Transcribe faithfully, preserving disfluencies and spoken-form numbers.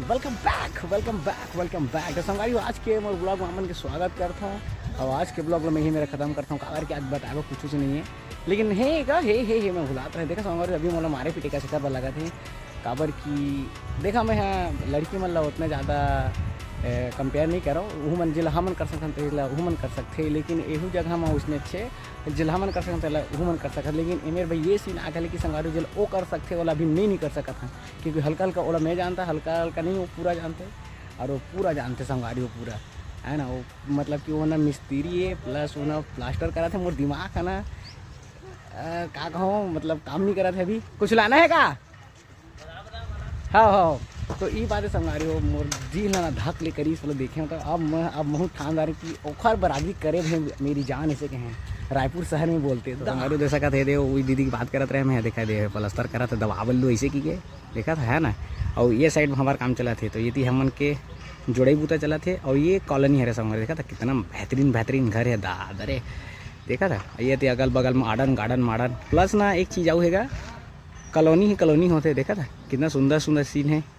Welcome back, welcome back, welcome back। तो संगवारी हो, आज के मोर vlog में आप मन के स्वागत करता हूँ। और आज के vlog में ही मेरा खत्म करता हूँ, काबर कि आज बताबो कुछ नहीं है। लेकिन हे का हे हे हे मैं भुलात रहे। देखा संगवारी, अभी मोला मारे पीटे का चक्कर पर लगा थे, काबर कि देखा मैं हाँ लड़की मन ला उतना ज़्यादा कंपेयर नहीं करो। वो मन जिला हमन कर सकते हैं, तो जिला वो मन कर सकते हैं, लेकिन एहू जगह में उसने अच्छे जिला हमन कर सकते हैं, वो मन कर सकते हैं। लेकिन एमेर भाई ये सीन आ गया कि संगवारी जिला वो कर सकते, वाला अभी नहीं नहीं कर सकता, क्योंकि हल्का हल्का ओला मैं जानता, हल्का हल्का नहीं, वो पूरा जानते। और वो पूरा जानते संगवारी, वो पूरा है ना, वो मतलब कि वो ना मिस्त्री है, प्लस वो ना प्लास्टर करा थे। मोर दिमाग है ना, अ, का कहूँ, मतलब काम नहीं करा थे अभी। कुछ लाना है का? हाँ हाँ। तो ई बात है संगवारी हो, मोर दिल ना धक ले करी, इसलिए देखे हो तो अब मैं, अब महू ठानदार कि ओखर बराबरी करे भाई मेरी जान, ऐसे कहें रायपुर शहर में बोलते। तो संगवारी हो, जैसा कहते दे, वही दीदी की बात करत रहे, मैं देखा दे प्लास्टर करत है, दबावल लो ऐसे की के। देखा था, है ना? और ये साइड में हमारा काम चला थे, तो ये थी हमन के जोड़ई बूता चला थे। और ये कॉलोनी हरे संगवारी, देखा था कितना बेहतरीन बेहतरीन घर है दादा रे। देखा था, ये थी अगल बगल में आर्डन गार्डन मार्डन, प्लस ना एक चीज़ आऊ हैगा, कॉलोनी ही कॉलोनी होते। देखा था कितना सुंदर सुंदर सीन है।